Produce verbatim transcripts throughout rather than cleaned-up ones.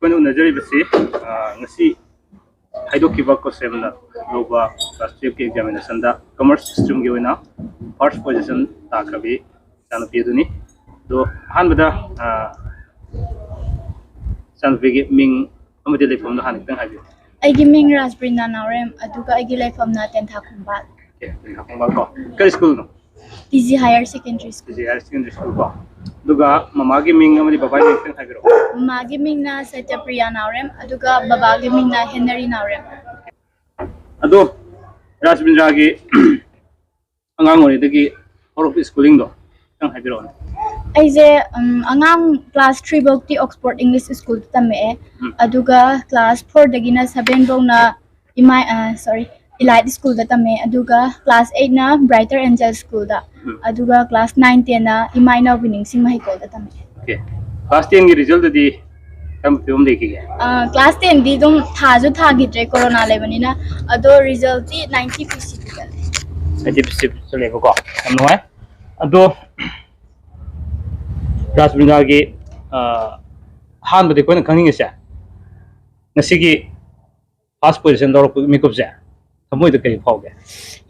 ꯑꯩꯈꯣꯏꯅ ꯎꯅꯖꯔꯤꯕꯁꯤ, ꯑ, ꯉꯁꯤ ꯍꯥꯏꯗꯣꯛꯈꯤꯕ ꯀꯣꯁꯦꯝꯅ ꯂꯧꯕ class twelve ꯀꯤ examination ꯗ commerce stream ꯒꯤ ꯑꯣꯏꯅ first position ꯇꯥꯈ꯭ꯔꯕꯤ ꯏꯆꯥꯅꯨꯄꯤ ꯑꯗꯨꯅꯤ꯫ ꯑꯗꯣ ꯑꯍꯥꯟꯕꯗ, ꯑ, ꯏꯆꯥꯅꯨꯄꯤꯒꯤ ꯃꯤꯡ ꯑꯃꯗꯤ ꯂꯩꯐꯝꯗꯣ ꯍꯥꯟꯅ ꯈꯤꯇꯪ ꯍꯥꯏꯕꯤꯌꯨ꯫ ꯑꯩꯒꯤ ꯃꯤꯡ ꯔꯥꯖꯕ꯭ꯔꯤꯟꯗꯥ ꯅꯥꯎꯔꯦꯝ, ꯑꯗꯨꯒ ꯑꯩꯒꯤ ꯂꯩꯐꯝꯅ ꯇꯦꯟꯊꯥ ꯈꯣꯡꯕꯥꯜ꯫ ꯑꯣꯀꯦ, ꯇꯦꯟꯊꯥ ꯈꯣꯡꯕꯥꯜ ꯀꯣ꯫ ꯀꯔꯤ ꯁ꯭ꯀꯨꯜꯅꯣ? T G Higher Secondary School꯫ T G Higher Secondary School ꯀꯣ꯫ ꯑꯗꯨꯒ ꯃꯃꯥꯒꯤ ꯃꯤꯡ ꯑꯃꯗꯤ ꯕꯕꯥꯒꯤ ꯃꯤꯡ ꯈꯤꯇꯪ ꯍꯥꯏꯕꯤꯔꯛꯑꯣ꯫ ꯃꯃꯥꯒꯤ ꯃꯤꯡꯅ ꯁꯇ꯭ꯌꯄ꯭ꯔꯤꯌꯥ ꯅꯥꯎꯔꯦꯝ, ꯑꯗꯨꯒ ꯕꯕꯥꯒꯤ ꯃꯤꯡꯅ ꯍꯦꯅꯔꯤ ꯅꯥꯎꯔꯦꯝ꯫ ꯑꯗꯣ ꯔꯥꯖꯕꯤꯟꯗ꯭ꯔꯥꯒꯤ ꯑꯉꯥꯡ ꯑꯣꯏꯔꯤꯉꯩꯗꯒꯤ ꯍꯧꯔꯛꯄ schooling ꯗꯣ ꯈꯤꯇꯪ ꯍꯥꯏꯕꯤꯔꯛꯑꯣꯅꯦ꯫ ꯑꯩꯁꯦ, ꯎꯝ, ꯑꯉꯥꯡ class three ꯐꯧꯗꯤ Oxford English School ꯗ ꯇꯝꯃꯛꯑꯦ꯫ ꯎꯝ꯫ ꯑꯗꯨꯒ class four ꯗꯒꯤꯅ seven ꯐꯥꯎꯅ ꯏꯃꯥ, ꯑ, sorry, Elite School ꯗ ꯇꯝꯃꯦ꯫ ꯑꯗꯨꯒ class eight ꯅ Brighter Angel School ꯗ꯫ ꯎꯝ꯫ ꯑꯗꯨꯒ class nine ten ꯅ ꯏꯃꯥ ꯏꯅꯥꯎꯕꯤ ꯅꯤꯡꯁꯤꯡ ꯃꯍꯩꯀꯣꯜꯗ ꯇꯝꯃꯛꯑꯦ꯫ ꯑꯣꯀꯦ꯫ Class ten ꯒꯤ result ꯗꯗꯤ ꯀꯔꯝꯕ ꯐꯤꯕꯝ ꯂꯩꯈꯤꯒꯦ? ꯑ, class ten ꯗꯤ ꯑꯗꯨꯝ ꯊꯥꯁꯨ ꯊꯥꯈꯤꯗ꯭ꯔꯦ corona ꯂꯩꯕꯅꯤꯅ꯫ ꯑꯗꯣ result T ninety P C ꯗ ꯆꯠꯂꯦ꯫ Ninety P C ꯆꯠꯂꯦꯕꯀꯣ꯫ ꯌꯥꯝ ꯅꯨꯡꯉꯥꯏ꯫ ꯑꯗꯣ ꯔꯥꯖꯕꯤꯟꯗ꯭ꯔꯥꯒꯤ, ꯑ, ꯑꯍꯥꯟꯕꯗꯤ ꯑꯩꯈꯣꯏꯅ ꯈꯪꯅꯤꯡꯉꯤꯁꯦ, ꯉꯁꯤꯒꯤ first position ꯂꯧꯔꯛꯄ ꯃꯤꯀꯨꯞꯁꯦ ꯊꯃꯣꯏꯗ ꯀꯔꯤ ꯐꯥꯎꯒꯦ?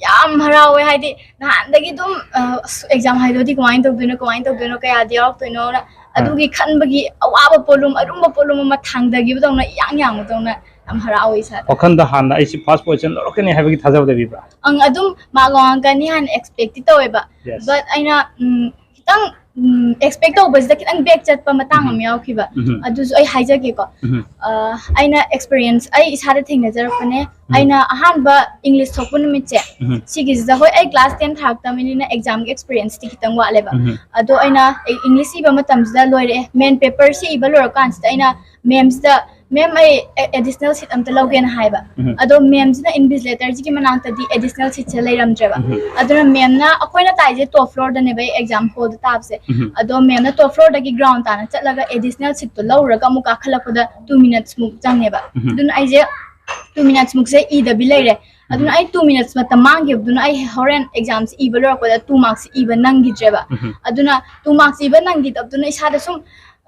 ꯌꯥꯝ ꯍꯔꯥꯎꯋꯦ, ꯍꯥꯏꯗꯤ ꯅꯍꯥꯟꯗꯒꯤ ꯑꯗꯨꯝ, ꯑ, ꯑꯁ, exam ꯍꯥꯏꯗꯣꯛꯑꯗꯤ ꯀꯃꯥꯏꯅ ꯇꯧꯗꯣꯏꯅꯣ, ꯀꯃꯥꯏꯅ ꯇꯧꯗꯣꯏꯅꯣ, ꯀꯌꯥꯗꯤ ꯌꯥꯎꯔꯛꯇꯣꯏꯅꯣꯅ ꯑꯥ꯫ ꯑꯗꯨꯒꯤ ꯈꯟꯕꯒꯤ ꯑꯋꯥꯕ ꯄꯣꯠꯂꯨꯝ, ꯑꯔꯨꯝꯕ ꯄꯣꯠꯂꯨꯝ ꯑꯃ ꯊꯥꯡꯗꯈꯤꯕꯗꯧꯅ, ꯏꯌꯥꯡ ꯌꯥꯡꯕꯗꯧꯅ ꯌꯥꯝ ꯍꯔꯥꯎꯋꯦ ꯏꯁꯥꯗ꯫ ꯋꯥꯈꯟꯗ ꯍꯥꯟꯅ ꯑꯩꯁꯦ first position ꯂꯧꯔꯛꯀꯅꯤ ꯍꯥꯏꯕꯒꯤ ꯊꯥꯖꯕ ꯂꯩꯕꯤꯕ꯭ꯔꯥ? ꯑꯪ, ꯑꯗꯨꯝ mark ꯋꯥꯡꯉꯛꯀꯅꯤ ꯍꯥꯏꯅ expect ꯇꯤ ꯇꯧꯋꯦꯕ꯫ Yes. But ꯑꯩꯅ, ꯎꯝ, ꯈꯤꯇꯪ, ꯎꯝ, expect ꯇꯧꯕꯁꯤꯗ ꯈꯤꯇꯪ back ꯆꯠꯄ ꯃꯇꯥꯡ ꯎꯝ꯫ ꯑꯃ ꯌꯥꯎꯈꯤꯕ꯫ ꯎꯝ꯫ ꯑꯗꯨꯁꯨ ꯑꯩ ꯍꯥꯏꯖꯒꯦꯀꯣ꯫ ꯎꯝ꯫ ꯑ, ꯑꯩꯅ experience ꯑꯩ ꯏꯁꯥꯗ ꯊꯦꯡꯅꯖꯔꯛꯄꯅꯦ꯫ ꯎꯝ꯫ ꯑꯩꯅ ꯑꯍꯥꯟꯕ English ꯊꯣꯛꯄ ꯅꯨꯃꯤꯠꯁꯦ, ꯎꯝ꯫ ꯁꯤꯒꯤꯁꯤꯗ, ꯍꯣꯏ, ꯑꯩ class ten ꯊꯥꯔꯛꯇꯕꯅꯤꯅ exam ꯒꯤ experience ꯇꯤ ꯈꯤꯇꯪ ꯋꯥꯠꯂꯦꯕ꯫ ꯎꯝ꯫ ꯑꯗꯣ ꯑꯩꯅ English ꯏꯕ ꯃꯇꯝꯁꯤꯗ ꯂꯣꯏꯔꯛꯑꯦ꯫ Main paper ꯁꯤ ꯏꯕ ꯂꯣꯏꯔꯀꯥꯟꯁꯤꯗ ꯑꯩꯅ ma'am ꯁꯤꯗ, "Ma'am, ꯑꯩ ꯑꯦ-, additional seat ꯑꯝꯇ ꯂꯧꯒꯦꯅ" ꯍꯥꯏꯕ꯫ ꯎꯝ꯫ ꯑꯗꯣ ma'am ꯁꯤꯅ invigilator ꯁꯤꯒꯤ ꯃꯅꯥꯛꯇꯗꯤ additional seat ꯁꯦ ꯂꯩꯔꯝꯗ꯭ꯔꯦꯕ꯫ ꯎꯝ꯫ ꯑꯗꯨꯅ ma'am ꯅ, ꯑꯩꯈꯣꯏꯅ ꯇꯥꯏꯁꯦ top floor ꯗꯅꯦꯕ, ꯑꯩ exam hall ꯗ ꯇꯥꯕꯁꯦ꯫ ꯎꯝ꯫ ꯑꯗꯣ ma'am ꯅ top floor ꯗꯒꯤ ground ꯇꯥꯅ ꯆꯠꯂꯒ additional seat ꯇꯣ ꯂꯧꯔꯒ ꯑꯃꯨꯛ ꯀꯥꯈꯠꯂꯛꯄꯗ two minutes ꯃꯨꯛ ꯆꯪꯉꯦꯕ꯫ ꯎꯝ꯫ ꯑꯗꯨꯅ ꯑꯩꯁꯦ two minutes ꯃꯨꯛꯁꯦ ꯏꯗꯕꯤ ꯂꯩꯔꯦ꯫ ꯑꯗꯨꯅ ꯎꯝ꯫ ꯑꯩ two minutes ꯃꯇꯝ ꯃꯥꯡꯈꯤꯕꯗꯨꯅ ꯑꯩ ꯍꯣꯔꯦꯟ exam ꯁꯦ ꯏꯕ ꯂꯣꯏꯔꯛꯄꯗ two marks ꯏꯕ ꯅꯪꯈꯤꯗ꯭ꯔꯦꯕ꯫ ꯎꯝ꯫ ꯑꯗꯨꯅ two marks ꯏꯕ ꯅꯪꯈꯤꯗꯕꯗꯨꯅ ꯏꯁꯥꯗ ꯁꯨꯝ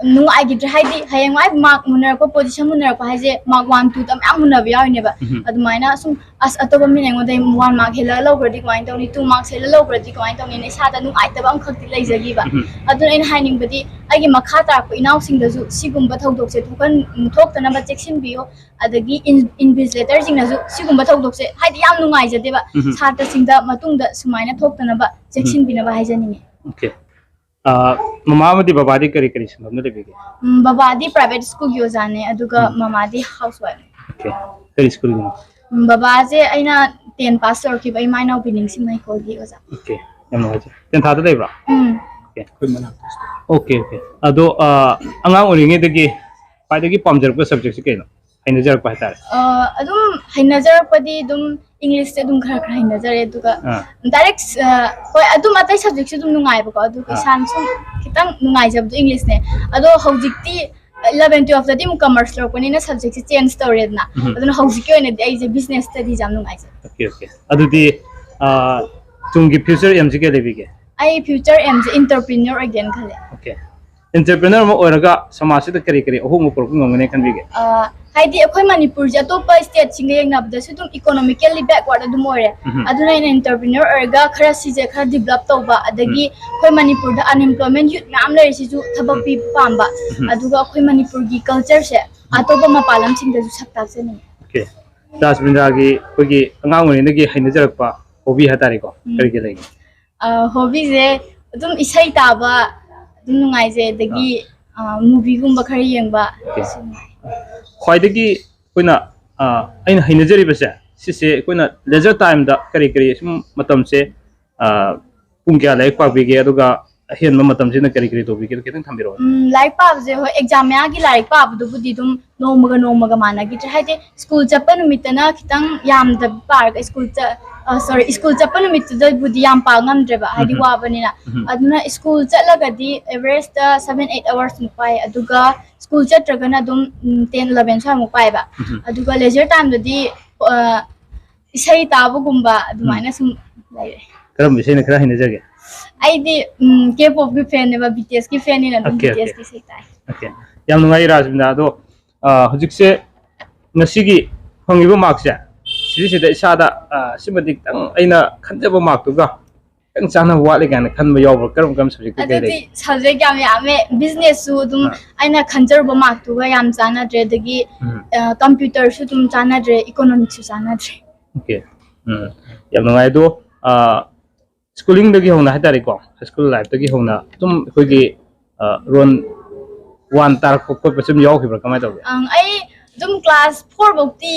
ꯅꯨꯡꯉꯥꯏꯈꯤꯗ꯭ꯔꯦ꯫ ꯍꯥꯏꯗꯤ ꯍꯌꯦꯡꯋꯥꯏ ꯃꯥꯔꯛ ꯃꯨꯟꯅꯔꯛꯄ, ꯄꯣꯖꯤꯁꯟ ꯃꯨꯟꯅꯔꯛꯄ ꯍꯥꯏꯁꯦ ꯃꯥꯔꯛ ꯋꯥꯟ ꯇꯨꯗ ꯃꯌꯥꯝ ꯃꯨꯟꯅꯕ ꯌꯥꯎꯔꯤꯅꯦꯕ꯫ ꯑꯗꯨꯃꯥꯏꯅ ꯁꯨꯝ ꯑꯁ ꯑꯇꯣꯞꯄ ꯃꯤꯅ ꯑꯩꯉꯣꯟꯗ ꯋꯥꯟ ꯃꯥꯔꯛ ꯍꯦꯜꯂꯒ ꯂꯧꯈ꯭ꯔꯗꯤ ꯀꯃꯥꯏꯅ ꯇꯧꯅꯤ, ꯇꯨ ꯃꯥꯔꯛꯁ ꯍꯦꯜꯂ ꯂꯧꯈ꯭ꯔꯗꯤ ꯀꯃꯥꯏꯅ ꯇꯧꯅꯤꯅ ꯏꯁꯥꯗ ꯅꯨꯡꯉꯥꯏꯇꯕ ꯑꯃꯈꯛꯇꯤ ꯂꯩꯖꯈꯤꯕ꯫ ꯑꯗꯨꯅ ꯑꯩꯅ ꯍꯥꯏꯅꯤꯡꯕꯗꯤ ꯑꯩꯒꯤ ꯃꯈꯥ ꯇꯥꯔꯛꯄ ꯏꯅꯥꯎꯁꯤꯡꯗꯁꯨ ꯁꯤꯒꯨꯝꯕ ꯊꯧꯗꯣꯛꯁꯦ ꯊꯣꯛꯍꯟ ꯊꯣꯛꯇꯅꯕ ꯆꯦꯛꯁꯤꯟꯕꯤꯌꯨ꯫ ꯑꯗꯒꯤ ꯏꯟꯚꯤꯖꯤꯂꯦꯇꯔꯁꯤꯡꯅꯁꯨ ꯁꯤꯒꯨꯝꯕ ꯊꯧꯗꯣꯛꯁꯦ ꯍꯥꯏꯗꯤ ꯌꯥꯝ ꯅꯨꯡꯉꯥꯏꯖꯗꯦꯕ꯫ ꯁꯥꯇ꯭ꯔꯁꯤꯡꯗ ꯃꯇꯨꯡꯗ ꯁꯨꯃꯥꯏꯅ ꯊꯣꯛꯇꯅꯕ ꯆꯦꯛꯁꯤꯟꯕꯤꯅꯕ ꯍꯥꯏꯖꯅꯤꯡꯉꯤ꯫ ꯑꯣꯀꯦ꯫ ꯃꯃꯥ ꯑꯃꯗꯤ ꯕꯕꯥꯗꯤ ꯀꯔꯤ ꯀꯔꯤ ꯁꯤꯟꯐꯝꯗ ꯂꯩꯕꯤꯒꯦ? ꯎꯝ, ꯕꯕꯥꯗꯤ ꯄ꯭ꯔꯥꯏꯚꯦꯠ ꯁ꯭ꯀꯨꯜꯒꯤ ꯑꯣꯖꯥꯅꯦ, ꯑꯗꯨꯒ ꯃꯃꯥꯗꯤ ꯍꯥꯎꯁ ꯋꯥꯏꯐ꯫ ꯑꯣꯀꯦ꯫ ꯀꯔꯤ ꯁ꯭ꯀꯨꯜꯒꯤꯅꯣ? ꯎꯝ, ꯕꯕꯥꯁꯦ ꯑꯩꯅ ꯇꯦꯟ ꯄꯥꯁ ꯇꯧꯔꯛꯈꯤꯕ ꯏꯃꯥ ꯏꯅꯥꯎꯄꯤ ꯅꯤꯡꯁꯤꯡ ꯍꯩꯀꯣꯜꯒꯤ ꯑꯣꯖꯥ꯫ ꯑꯣꯀꯦ꯫ ꯌꯥꯝ ꯅꯨꯡꯉꯥꯏꯖꯩ꯫ ꯇꯦꯟ ꯊꯥꯗ ꯂꯩꯕ꯭ꯔꯣ? ꯎꯝ꯫ ꯑꯣꯀꯦ꯫ Okay, okay. ꯑꯗꯣ ꯑꯉꯥꯡ ꯑꯣꯏꯔꯤꯉꯩꯗꯒꯤ ꯈ꯭ꯋꯥꯏꯗꯒꯤ ꯄꯥꯝꯖꯔꯛꯄ ꯁꯕꯖꯦꯛꯁꯦ ꯀꯩꯅꯣ? ꯍꯩꯅꯖꯔꯛꯄ ꯍꯥꯏꯇꯥꯔꯦ꯫ ꯑꯗꯨꯝ ꯍꯩꯅꯖꯔꯛꯄꯗꯤ ꯑꯗꯨꯝ ꯏꯪꯂꯤꯁꯁꯦ ꯑꯗꯨꯝ ꯈꯔ ꯈꯔ ꯍꯩꯅꯖꯔꯦ, ꯑꯗꯨꯒ ꯑꯥ꯫ ꯗꯥꯏꯔꯦꯛ ꯍꯣꯏ ꯑꯗꯨꯝ ꯑꯇꯩ ꯁꯕꯖꯦꯛꯁꯨ ꯑꯗꯨꯝ ꯅꯨꯡꯉꯥꯏꯕꯀꯣ, ꯑꯗꯨꯒ ꯑꯥ꯫ ꯏꯁꯥꯅ ꯁꯨꯝ ꯈꯤꯇꯪ ꯅꯨꯡꯉꯥꯏꯖꯕꯗꯣ ꯏꯪꯂꯤꯁꯅꯦ꯫ ꯑꯗꯣ ꯍꯧꯖꯤꯛꯇꯤ ꯏꯂꯚꯦꯟ ꯇꯨꯋꯦꯜꯐꯇꯗꯤ ꯑꯃꯨꯛ ꯀꯃꯔꯁ ꯂꯧꯔꯛꯄꯅꯤꯅ ꯁꯕꯖꯦꯛꯁꯦ ꯆꯦꯟꯖ ꯇꯧꯔꯦꯗꯅ꯫ ꯎꯝ꯫ ꯑꯗꯨꯅ ꯍꯧꯖꯤꯛꯀꯤ ꯑꯣꯏꯅꯗꯤ ꯑꯩꯁꯦ ꯕꯤꯖꯤꯅꯦꯁ ꯁ꯭ꯇꯗꯤꯁ ꯌꯥꯝ ꯅꯨꯡꯉꯥꯏꯖꯩ꯫ Okay, okay. ꯑꯗꯨꯗꯤ ꯑꯥ, ꯇꯨꯡꯒꯤ ꯐ꯭ꯌꯨꯆꯔ ꯑꯦꯝꯁꯤ ꯀꯩ ꯂꯩꯕꯤꯒꯦ? ꯑꯩ ꯐ꯭ꯌꯨꯆꯔ ꯑꯦꯝꯁꯦ ꯏꯟꯇꯔꯄ꯭ꯔꯤꯅꯔ ꯑꯣꯏꯒꯦꯅ ꯈꯜꯂꯦ꯫ ꯑꯣꯀꯦ꯫ ꯏꯟꯇꯔꯄ꯭ꯔꯤꯅꯔ ꯑꯃ ꯑꯣꯏꯔꯒ ꯁꯃꯥꯖꯁꯤꯗ ꯀꯔꯤ ꯀꯔꯤ ꯑꯍꯣꯡꯕ ꯄꯨꯔꯛꯄ ꯉꯝꯒꯅꯤ ꯈꯟꯕꯤꯒꯦ? ꯑꯥ, ꯍꯥꯏꯗꯤ ꯑꯩꯈꯣꯏ ꯃꯅꯤꯄꯨꯔꯁꯦ ꯑꯇꯣꯞꯄ ꯁ꯭ꯇꯦꯠꯁꯤꯡꯒ ꯌꯦꯡꯅꯕꯗꯁꯨ ꯑꯗꯨꯝ ꯏꯀꯣꯅꯣꯃꯤꯀꯦꯜꯂꯤ ꯕꯦꯛꯋꯥꯔꯗ ꯑꯗꯨꯝ ꯑꯣꯏꯔꯦ꯫ ꯎꯝ꯫ ꯑꯗꯨꯅ ꯑꯩꯅ ꯏꯟꯇꯔꯄ꯭ꯔꯤꯅꯔ ꯑꯣꯏꯔꯒ ꯈꯔ ꯁꯤꯁꯦ ꯈꯔ ꯗꯤꯕꯂꯞ ꯇꯧꯕ, ꯑꯗꯒꯤ ꯑꯩꯈꯣꯏ ꯃꯅꯤꯄꯨꯔꯗ ꯑꯟꯑꯦꯝꯄ꯭ꯂꯣꯏꯃꯦꯟ ꯌꯨꯠ ꯃꯌꯥꯝ ꯂꯩꯔꯤꯁꯤꯁꯨ ꯊꯕꯛ ꯄꯤꯕ ꯄꯥꯝꯕ꯫ ꯎꯝ꯫ ꯑꯗꯨꯒ ꯑꯩꯈꯣꯏ ꯃꯅꯤꯄꯨꯔꯒꯤ ꯀꯜꯆꯔꯁꯦ ꯑꯇꯣꯞꯄ ꯃꯄꯥꯟ ꯂꯝꯁꯤꯡꯗꯁꯨ ꯁꯛ ꯇꯥꯛꯆꯅꯤꯡꯉꯤ꯫ ꯑꯣꯀꯦ꯫ ꯖꯥꯁꯃꯤꯟꯗꯥꯒꯤ ꯑꯩꯈꯣꯏꯒꯤ ꯑꯉꯥꯡ ꯑꯣꯏꯔꯤꯉꯩꯗꯒꯤ ꯍꯩꯅꯖꯔꯛꯄ ꯍꯣꯕꯤ ꯍꯥꯏꯇꯥꯔꯦꯀꯣ, ꯎꯝ꯫ ꯀꯔꯤ ꯀꯔꯤ ꯂꯩꯒꯦ? ꯑ, ꯍꯣꯕꯤꯁꯦ ꯑꯗꯨꯝ ꯏꯁꯩ ꯇꯥꯕ ꯑꯗꯨꯝ ꯅꯨꯡꯉꯥꯏꯖꯩ, ꯑꯗꯒꯤ ꯑ, ꯃꯨꯚꯤꯒꯨꯝꯕ ꯈꯔ ꯌꯦꯡꯕ꯫ ꯑꯣꯀꯦ꯫ ꯈ꯭ꯋꯥꯏꯗꯒꯤ ꯑꯩꯈꯣꯏꯅ, ꯑ, ꯑꯩꯅ ꯍꯩꯅꯖꯔꯤꯕꯁꯦ ꯁꯤꯁꯦ ꯑꯩꯈꯣꯏꯅ ꯂꯦꯖꯔ ꯇꯥꯏꯝꯗ ꯀꯔꯤ ꯀꯔꯤ ꯁꯨꯝ ꯃꯇꯝꯁꯦ, ꯑ, ꯄꯨꯡ ꯀꯌꯥ ꯂꯥꯏꯔꯤꯛ ꯄꯥꯕꯤꯒꯦ, ꯑꯗꯨꯒ ꯑꯍꯦꯟꯕ ꯃꯇꯝꯁꯤꯅ ꯀꯔꯤ ꯀꯔꯤ ꯇꯧꯕꯤꯒꯦ, ꯑꯗꯨ ꯈꯤꯇꯪ ꯊꯝꯕꯤꯔꯛꯑꯣ꯫ ꯎꯝ, ꯂꯥꯏꯔꯤꯛ ꯄꯥꯕꯁꯦ ꯍꯣꯏ, ꯑꯦꯛꯖꯥꯝ ꯃꯌꯥꯒꯤ ꯂꯥꯏꯔꯤꯛ ꯄꯥꯕꯗꯨꯕꯨꯗꯤ ꯑꯗꯨꯝ ꯅꯣꯡꯃꯒ ꯅꯣꯡꯃꯒ ꯃꯥꯟꯅꯈꯤꯗ꯭ꯔꯦ꯫ ꯍꯥꯏꯗꯤ ꯁ꯭ꯀꯨꯜ ꯆꯠꯄ ꯅꯨꯃꯤꯠꯇꯅ ꯈꯤꯇꯪ ꯌꯥꯝꯗꯕꯤ ꯄꯥꯔꯒ ꯁ꯭ꯀꯨꯜ ꯆꯠ-, ꯑ, ꯁꯣꯔꯤ, ꯁ꯭ꯀꯨꯜ ꯆꯠꯄ ꯅꯨꯃꯤꯠꯇꯨꯗꯕꯨꯗꯤ ꯌꯥꯝ ꯄꯥ ꯉꯝꯗ꯭ꯔꯦꯕ, ꯍꯥꯏꯗꯤ ꯎꯝ꯫ ꯋꯥꯕꯅꯤꯅ꯫ ꯎꯝ꯫ ꯑꯗꯨꯅ ꯁ꯭ꯀꯨꯜ ꯆꯠꯂꯒꯗꯤ ꯑꯦꯚꯔꯦꯖꯇ ꯁꯚꯦꯟ ꯑꯩꯠ ꯑꯋꯥꯔꯁꯃꯨꯛ ꯄꯥꯏ, ꯑꯗꯨꯒ ꯁ꯭ꯀꯨꯜ ꯆꯠꯇ꯭ꯔꯒꯅ ꯑꯗꯨꯝ, ꯎꯝ, ꯇꯦꯟ ꯏꯂꯚꯦꯟ ꯁ꯭ꯋꯥꯏꯃꯨꯛ ꯄꯥꯏꯕ꯫ ꯎꯝ꯫ ꯑꯗꯨꯒ ꯂꯦꯖꯔ ꯇꯥꯏꯝꯗꯗꯤ, ꯑ, ꯏꯁꯩ ꯇꯥꯕꯒꯨꯝꯕ ꯑꯗꯨꯃꯥꯏꯅ ꯁꯨꯝ ꯂꯩꯔꯦ꯫ ꯀꯔꯝꯕ ꯏꯁꯩꯅ ꯈꯔ ꯍꯩꯅꯖꯒꯦ? ꯑꯩꯗꯤ ꯎꯝ, ꯀꯦ ꯄꯣꯞꯀꯤ ꯐꯦꯟꯅꯦꯕ, ꯕꯤ ꯇꯤ ꯑꯦꯁꯀꯤ ꯐꯦꯟꯅꯤꯅ ꯑꯗꯨꯝ Okay, okay. ꯕꯤ ꯇꯤ ꯑꯦꯁꯀꯤ ꯏꯁꯩ ꯇꯥꯏ꯫ Okay. ꯌꯥꯝ ꯅꯨꯡꯉꯥꯏ ꯔꯥꯖꯕꯤꯟꯗ꯫ ꯑꯗꯣ ꯑ, ꯍꯧꯖꯤꯛꯁꯦ ꯉꯁꯤꯒꯤ ꯐꯪꯉꯤꯕ ꯃꯥꯔꯛꯁꯦ ꯁꯤꯁꯤꯗ ꯏꯁꯥꯗ ꯑ, ꯁꯤꯃꯗꯤ ꯈꯤꯇꯪ ꯑꯩꯅ ꯈꯟꯖꯕ ꯃꯥꯔꯛꯇꯨꯒ ꯈꯤꯇꯪ ꯆꯥꯟꯅꯕ ꯋꯥꯠꯂꯤ ꯀꯥꯏꯅ ꯈꯟꯕ ꯌꯥꯎꯕ꯭ꯔꯥ? ꯀꯔꯝ ꯀꯔꯝ ꯁꯕꯖꯦꯛꯇ ꯀꯩ ꯑꯗꯨꯗꯤ ꯂꯩꯒꯦ? ꯁꯕꯖꯦꯛ ꯌꯥꯝ ꯌꯥꯝꯃꯦ꯫ ꯕꯤꯖꯤꯅꯦꯁꯁꯨ ꯑꯗꯨꯝ ꯑꯥ꯫ ꯑꯩꯅ ꯈꯟꯖꯔꯨꯕ ꯃꯥꯔꯛꯇꯨꯒ ꯌꯥꯝ ꯆꯥꯟꯅꯗ꯭ꯔꯦ꯫ ꯑꯗꯒꯤ ꯎꯝ. ꯀꯝꯄ꯭ꯌꯨꯇꯔꯁꯨ ꯑꯗꯨꯝ ꯆꯥꯟꯅꯗ꯭ꯔꯦ, ꯏꯀꯣꯅꯣꯃꯤꯛꯁꯁꯨ ꯆꯥꯟꯅꯗ꯭ꯔꯦ꯫ Okay. ꯎꯝ. ꯌꯥꯝ ꯅꯨꯡꯉꯥꯏ꯫ ꯑꯗꯣ ꯁ꯭ꯀꯨꯂꯤꯡꯗꯒꯤ ꯍꯧꯅ ꯍꯥꯏꯇꯥꯔꯦꯀꯣ, ꯍꯥꯏ ꯁ꯭ꯀꯨꯜ ꯂꯥꯏꯐꯇꯒꯤ ꯍꯧꯅ ꯑꯗꯨꯝ ꯑꯩꯈꯣꯏꯒꯤ ꯔꯣꯟ ꯋꯥꯟ ꯇꯥꯔꯛꯄ ꯈꯣꯠꯄꯁꯨ ꯑꯗꯨꯝ ꯌꯥꯎꯈꯤꯕ꯭ꯔꯥ? ꯀꯃꯥꯏꯅ ꯇꯧꯒꯦ? ꯑꯪ, ꯑꯩ ꯑꯗꯨꯝ ꯀ꯭ꯂꯥꯁ ꯐꯣꯔ ꯐꯧꯇꯤ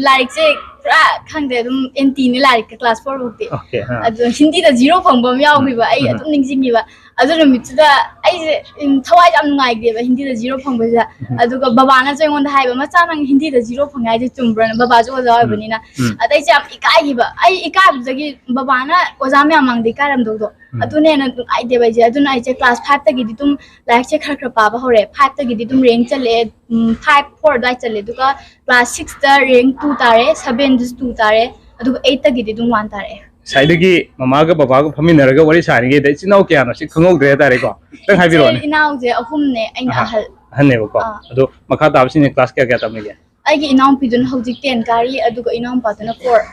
ꯂꯥꯏꯔꯤꯛꯁꯦ ꯄꯨꯔꯥ ꯈꯪꯗꯦ, ꯑꯗꯨꯝ ꯑꯦꯟꯇꯤꯅꯦ ꯂꯥꯏꯔꯤꯛꯀ ꯀ꯭ꯂꯥꯁ ꯐꯣꯔ ꯐꯧꯇꯤ꯫ Okay, ꯑꯥ. ꯑꯗꯣ ꯍꯤꯟꯗꯤꯗ ꯖꯤꯔꯣ ꯐꯪꯕ ꯑꯃ ꯌꯥꯎꯈꯤꯕ, ꯑꯩ ꯎꯝ. ꯑꯗꯨꯝ ꯅꯤꯡꯁꯤꯡꯉꯤꯕ꯫ ꯑꯗꯨ ꯅꯨꯃꯤꯠꯇꯨꯗ ꯑꯩꯁꯦ ꯎꯝ, ꯊꯋꯥꯏꯁꯦ ꯌꯥꯝ ꯅꯨꯡꯉꯥꯏꯇꯦꯕ ꯍꯤꯟꯗꯤꯗ ꯖꯤꯔꯣ ꯐꯪꯕꯁꯤꯗ꯫ ꯎꯝ. ꯑꯗꯨꯒ ꯕꯕꯥꯅꯁꯨ ꯑꯩꯉꯣꯟꯗ ꯍꯥꯏꯕ, "ꯃꯆꯥ, ꯅꯪ ꯍꯤꯟꯗꯤꯗ ꯖꯤꯔꯣ ꯐꯪꯉꯦ ꯍꯥꯏꯁꯦ ꯆꯨꯝꯕ꯭ꯔꯥꯅ?" ꯕꯕꯥꯁꯨ ꯑꯣꯖꯥ ꯑꯣꯏꯕꯅꯤꯅ꯫ ꯎꯝ. ꯑꯗ ꯑꯩꯁꯦ ꯌꯥꯝ ꯏꯀꯥꯏꯈꯤꯕ꯫ ꯑꯩ ꯏꯀꯥꯏꯕꯗꯒꯤ ꯕꯕꯥꯅ ꯑꯣꯖꯥ ꯃꯌꯥꯝ ꯃꯥꯡꯗ ꯏꯀꯥꯏꯔꯝꯗꯧꯗꯣ, ꯎꯝ. ꯑꯗꯨꯅ ꯍꯦꯟꯅ ꯅꯨꯡꯉꯥꯏꯇꯦꯕ ꯑꯩꯁꯦ꯫ ꯑꯗꯨꯅ ꯑꯩꯁꯦ ꯀ꯭ꯂꯥꯁ ꯐꯥꯏꯚꯇꯒꯤꯗꯤ ꯑꯗꯨꯝ ꯂꯥꯏꯔꯤꯛꯁꯦ ꯈꯔ ꯈꯔ ꯄꯥꯕ ꯍꯧꯔꯦ꯫ ꯐꯥꯏꯚꯇꯒꯤꯗꯤ ꯑꯗꯨꯝ ꯔꯦꯡ ꯆꯠꯂꯛꯑꯦ, ꯎꯝ, ꯐꯥꯏꯚ ꯐꯣꯔ ꯑꯗꯨꯋꯥꯏ ꯆꯠꯂꯦ꯫ ꯑꯗꯨꯒ ꯀ꯭ꯂꯥꯁ ꯁꯤꯛꯁꯇ ꯔꯦꯡ ꯇꯨ ꯇꯥꯔꯦ, ꯁꯚꯦꯟꯗꯁꯨ ꯇꯨ ꯇꯥꯔꯦ, ꯑꯗꯨꯒ ꯑꯩꯠꯇꯒꯤꯗꯤ ꯑꯗꯨꯝ ꯋꯥꯟ ꯇꯥꯔꯛꯑꯦ꯫ ꯉꯁꯥꯏꯗꯒꯤ ꯃꯃꯥꯒ ꯕꯕꯥꯒ ꯐꯝꯃꯤꯟꯅꯔꯒ ꯋꯥꯔꯤ ꯁꯥꯔꯤꯉꯩꯗ ꯏꯆꯤꯟ ꯏꯅꯥꯎ ꯀꯌꯥꯅꯣ ꯁꯤ ꯈꯪꯍꯧꯗ꯭ꯔꯦ ꯍꯥꯏꯇꯥꯔꯦꯀꯣ꯫ ꯈꯤꯇꯪ ꯍꯥꯏꯕꯤꯔꯛꯑꯣꯅꯦ꯫ ꯏꯆꯤꯜ ꯏꯅꯥꯎꯁꯦ ꯑꯍꯨꯝꯅꯦ, ꯑꯩꯅ ꯑꯍꯥ, ꯑꯍꯜ꯫ ꯑꯍꯟꯅꯦꯕꯀꯣ꯫ ꯑꯥ꯫ ꯑꯗꯣ ꯃꯈꯥ ꯇꯥꯕꯁꯤꯡꯅ ꯀ꯭ꯂꯥꯁ ꯀꯌꯥ ꯀꯌꯥ ꯇꯝꯃꯤꯒꯦ? ꯑꯩꯒꯤ ꯏꯅꯥꯎꯄꯤꯗꯨꯅ ꯍꯧꯖꯤꯛ ꯇꯦꯟ ꯀꯥꯔꯤ, ꯑꯗꯨꯒ ꯏꯅꯥꯎꯄꯥꯗꯨꯅ ꯐꯣꯔ꯫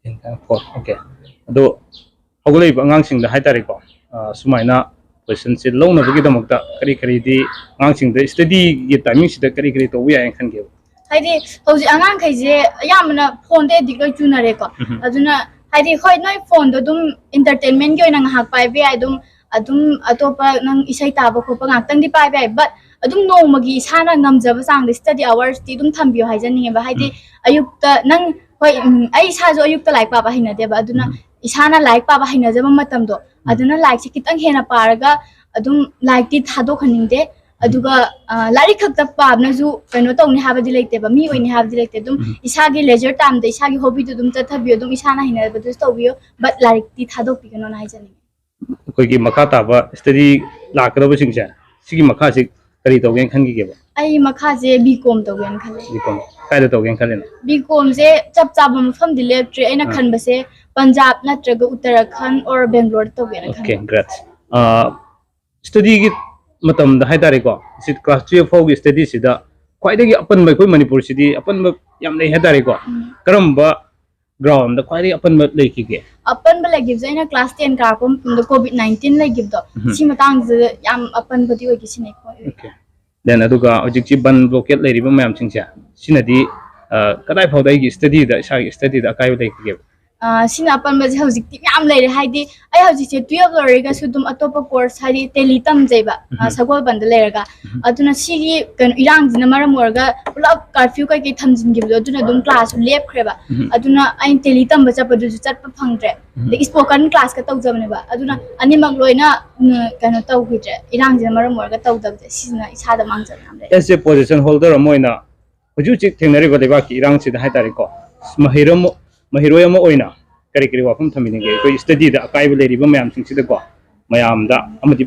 ꯇꯦꯟ ꯀꯥꯔꯤ, ꯐꯣꯔ, okay. ꯑꯗꯣ ꯍꯧꯒꯠꯂꯛꯏꯕ ꯑꯉꯥꯡꯁꯤꯡꯗ ꯍꯥꯏꯇꯥꯔꯦꯀꯣ, ꯑ, ꯁꯨꯃꯥꯏꯅ ꯄꯣꯖꯤꯁꯟꯁꯦ ꯂꯧꯅꯕꯒꯤꯗꯃꯛꯇ ꯀꯔꯤ ꯀꯔꯤꯗꯤ ꯑꯉꯥꯡꯁꯤꯡꯗ ꯁ꯭ꯇꯗꯤꯒꯤ ꯇꯥꯏꯃꯤꯡꯁꯤꯗ ꯀꯔꯤ ꯀꯔꯤ ꯇꯧꯕ ꯌꯥꯏꯅ ꯈꯟꯒꯦꯕ? ꯍꯥꯏꯗꯤ ꯍꯧꯖꯤꯛ ꯑꯉꯥꯡꯈꯩꯁꯦ ꯑꯌꯥꯝꯕꯅ ꯐꯣꯟꯗ ꯑꯦꯗꯤꯛ ꯂꯣꯏ ꯆꯨꯅꯔꯦꯀꯣ꯫ ꯎꯝ. ꯑꯗꯨꯅ ꯍꯥꯏꯗꯤ ꯍꯣꯏ, ꯅꯣꯏ ꯐꯣꯟꯗꯣ ꯑꯗꯨꯝ ꯏꯟꯇꯔꯇꯦꯟꯃꯦꯟꯒꯤ ꯑꯣꯏꯅ ꯉꯥꯏꯍꯥꯛ ꯄꯥꯏꯕ ꯌꯥꯏ, ꯑꯗꯨꯝ ꯑꯗꯨꯝ ꯑꯇꯣꯞꯄ ꯅꯪ ꯏꯁꯩ ꯇꯥꯕ ꯈꯣꯠꯄ ꯉꯥꯛꯇꯪꯗꯤ ꯄꯥꯏꯕ ꯌꯥꯏ, but ꯑꯗꯨꯝ ꯅꯣꯡꯃꯒꯤ ꯏꯁꯥꯅ ꯉꯝꯖꯕ ꯆꯥꯡꯗ ꯁ꯭ꯇꯗꯤ ꯑꯋꯥꯔꯁꯇꯤ ꯑꯗꯨꯝ ꯊꯝꯕꯤꯌꯣ ꯍꯥꯏꯖꯅꯤꯡꯉꯦꯕ꯫ ꯍꯥꯏꯗꯤ ꯎꯝ. ꯑꯌꯨꯛꯇ ꯅꯪ, ꯍꯣꯏ, ꯎꯝ, ꯑꯩ ꯏꯁꯥꯁꯨ ꯑꯌꯨꯛꯇ ꯂꯥꯏꯔꯤꯛ ꯄꯥꯕ ꯍꯩꯅꯗꯦꯕ, ꯑꯗꯨꯅ ꯎꯝ. ꯏꯁꯥꯅ ꯂꯥꯏꯔꯤꯛ ꯄꯥꯕ ꯍꯩꯅꯖꯕ ꯃꯇꯝꯗꯣ, ꯎꯝ. ꯑꯗꯨꯅ ꯂꯥꯏꯔꯤꯛꯁꯦ ꯈꯤꯇꯪ ꯍꯦꯟꯅ ꯄꯥꯔꯒ ꯑꯗꯨꯝ ꯂꯥꯏꯔꯤꯛꯇꯤ ꯊꯥꯗꯣꯛꯍꯟꯅꯤꯡꯗꯦ꯫ ꯎꯝ. ꯑꯗꯨꯒ ꯑ, ꯂꯥꯏꯔꯤꯛ ꯈꯛꯇ ꯄꯥꯕꯅꯁꯨ ꯀꯩꯅꯣ ꯇꯧꯅꯤ ꯍꯥꯏꯕꯗꯤ ꯂꯩꯇꯦꯕ, ꯃꯤ ꯑꯣꯏꯅꯤ ꯍꯥꯏꯕꯗꯤ ꯂꯩꯇꯦ꯫ ꯑꯗꯨꯝ ꯎꯝ. ꯏꯁꯥꯒꯤ ꯂꯦꯖꯔ ꯇꯥꯏꯝꯗ ꯏꯁꯥꯒꯤ ꯍꯣꯕꯤꯗꯨ ꯑꯗꯨꯝ ꯆꯠꯊꯕꯤꯌꯨ, ꯑꯗꯨꯝ ꯏꯁꯥꯅ ꯍꯩꯅꯕꯗꯨꯁꯨ ꯇꯧꯕꯤꯌꯨ, but ꯂꯥꯏꯔꯤꯛꯇꯤ ꯊꯥꯗꯣꯛꯄꯤꯒꯅꯣꯅ ꯍꯥꯏꯖꯅꯤꯡꯉꯤ꯫ ꯑꯩꯈꯣꯏꯒꯤ ꯃꯈꯥ ꯇꯥꯕ ꯁ꯭ꯇꯗꯤ ꯂꯥꯛꯀꯗꯕꯁꯤꯡꯁꯦ ꯁꯤꯒꯤ ꯃꯈꯥꯁꯤ ꯀꯔꯤ ꯇꯧꯒꯦꯅ ꯈꯟꯈꯤꯒꯦꯕ? ꯑꯩ ꯃꯈꯥꯁꯦ ꯕꯤ ꯀꯣꯝ ꯇꯧꯒꯦꯅ ꯈꯜꯂꯦ꯫ ꯕꯤ ꯀꯣꯝ꯫ ꯀꯥꯏꯗ ꯇꯧꯒꯦꯅ ꯈꯜꯂꯤꯅꯣ? ꯕꯤ ꯀꯣꯝꯁꯦ ꯆꯞ ꯆꯥꯕ ꯃꯐꯝꯗꯤ ꯂꯦꯞꯇ꯭ꯔꯤ꯫ ꯑꯩꯅ ꯈꯟꯕꯁꯦ ꯄꯟꯖꯥꯕ ꯅꯠꯇ꯭ꯔꯒ ꯎꯠꯇꯔꯥꯈꯟ ꯑꯣꯔ ꯕꯦꯡꯒ꯭ꯂꯣꯔꯗ ꯇꯧꯒꯦꯅ Okay, ꯈꯟꯕ꯫ Great. ꯁ꯭ꯇꯗꯤꯒꯤ ꯃꯇꯝꯗ ꯍꯥꯏꯇꯥꯔꯦꯀꯣ, ꯁꯤ ꯀ꯭ꯂꯥꯁ ꯇꯨꯌꯦꯜꯐ ꯐꯥꯎꯒꯤ ꯁ꯭ꯇꯗꯤꯁꯤꯗ ꯈ꯭ꯋꯥꯏꯗꯒꯤ ꯑꯄꯟꯕ, ꯑꯩꯈꯣꯏ ꯃꯅꯤꯄꯨꯔꯁꯤꯗꯤ ꯑꯄꯟꯕ ꯌꯥꯝ ꯂꯩ ꯍꯥꯏꯇꯥꯔꯦꯀꯣ꯫ ꯎꯝ꯫ ꯀꯔꯝꯕ ꯒ꯭ꯔꯥꯎꯟꯗ ꯈ꯭ꯋꯥꯏꯗꯒꯤ ꯑꯄꯟꯕ ꯂꯩꯈꯤꯒꯦ? ꯑꯄꯟꯕ ꯂꯩꯈꯤꯕꯁꯦ ꯑꯩꯅ ꯀ꯭ꯂꯥꯁ ꯇꯦꯟ ꯀꯥꯔꯛꯄ ꯃꯇꯝꯗ ꯀꯣꯚꯤꯗ ꯅꯥꯏꯟꯇꯤꯟ ꯂꯩꯈꯤꯕꯗꯣ, ꯎꯝ꯫ ꯁꯤ ꯃꯇꯥꯡꯁꯤꯗ ꯌꯥꯝ ꯑꯄꯟꯕꯗꯤ ꯑꯣꯏꯈꯤ ꯁꯤꯅꯦ ꯑꯩꯈꯣꯏ꯫ Okay. Then ꯑꯗꯨꯒ ꯍꯧꯖꯤꯛꯁꯤ ꯕꯟ ꯕ꯭ꯂꯣꯀꯦꯠ ꯂꯩꯔꯤꯕ ꯃꯌꯥꯝꯁꯤꯡꯁꯦ, ꯁꯤꯅꯗꯤ ꯑ, ꯀꯗꯥꯏ ꯐꯥꯎꯗ ꯑꯩꯒꯤ ꯁ꯭ꯇꯗꯤꯗ, ꯏꯁꯥꯒꯤ ꯁ꯭ꯇꯗꯤꯗ ꯑꯀꯥꯏꯕ ꯂꯩꯈꯤꯒꯦꯕ? ꯑ, ꯁꯤꯅ ꯑꯄꯟꯕꯁꯦ ꯍꯧꯖꯤꯛꯇꯤ ꯃꯌꯥꯝ ꯂꯩꯔꯦ꯫ ꯍꯥꯏꯗꯤ ꯑꯩ ꯍꯧꯖꯤꯛꯁꯦ ꯇꯨꯌꯦꯜꯐ ꯂꯣꯏꯔꯒꯁꯨ ꯑꯗꯨꯝ ꯑꯇꯣꯞꯄ ꯀꯣꯔꯁ, ꯍꯥꯏꯗꯤ ꯇꯦꯂꯤ ꯇꯝꯖꯩꯕ, ꯑ, ꯎꯝ꯫ ꯁꯒꯣꯜꯕꯟꯗ ꯂꯩꯔꯒ꯫ ꯎꯝ꯫ ꯑꯗꯨꯅ ꯁꯤꯒꯤ ꯀꯩꯅꯣ ꯏꯔꯥꯡꯁꯤꯅ ꯃꯔꯝ ꯑꯣꯏꯔꯒ ꯄꯨꯂꯞ ꯀꯥꯔꯐ꯭ꯌꯨ ꯀꯩꯀꯩ ꯊꯝꯖꯤꯟꯈꯤꯕꯗꯣ, ꯑꯗꯨꯅ ꯑꯗꯨꯝ ꯀ꯭ꯂꯥꯁꯁꯨ ꯂꯦꯞꯈ꯭ꯔꯦꯕ꯫ ꯎꯝ꯫ ꯑꯗꯨꯅ ꯑꯩꯅ ꯇꯦꯂꯤ ꯇꯝꯕ ꯆꯠꯄꯗꯨꯁꯨ ꯆꯠꯄ ꯐꯪꯗ꯭ꯔꯦ꯫ ꯎꯝ꯫ ꯑꯗꯒꯤ ꯁ꯭ꯄꯣꯀꯟ ꯀ꯭ꯂꯥꯁꯀ ꯇꯧꯖꯕꯅꯦꯕ, ꯑꯗꯨꯅ ꯑꯅꯤꯃꯛ ꯂꯣꯏꯅ, ꯎꯝ, ꯀꯩꯅꯣ ꯇꯧꯈꯤꯗ꯭ꯔꯦ, ꯏꯔꯥꯡꯁꯤꯅ ꯃꯔꯝ ꯑꯣꯏꯔꯒ ꯇꯧꯗꯕꯁꯦ, ꯁꯤꯁꯤꯅ ꯏꯁꯥꯗ ꯃꯥꯡꯖꯕ ꯌꯥꯝ ꯂꯩ꯫ As a position holder ꯑꯃ ꯑꯣꯏꯅ ꯍꯧꯖꯤꯛ ꯍꯧꯖꯤꯛ ꯊꯦꯡꯅꯔꯤꯕ ꯂꯩꯕꯥꯛꯀꯤ ꯏꯔꯥꯡꯁꯤꯗ ꯍꯥꯏꯇꯥꯔꯦꯀꯣ, ꯃꯍꯩꯔꯣꯏ ꯑꯃ, ꯃꯍꯩꯔꯣꯏ ꯑꯃ ꯑꯣꯏꯅ ꯀꯔꯤ ꯀꯔꯤ ꯋꯥꯐꯝ ꯊꯝꯕꯤꯅꯤꯡꯒꯦ? ꯑꯩꯈꯣꯏ ꯁ꯭ꯇꯗꯤꯗ ꯑꯀꯥꯏꯕ ꯂꯩꯔꯤꯕ ꯃꯌꯥꯝꯁꯤꯡꯁꯤꯗꯀꯣ, ꯃꯌꯥꯝꯗ ꯑꯃꯗꯤ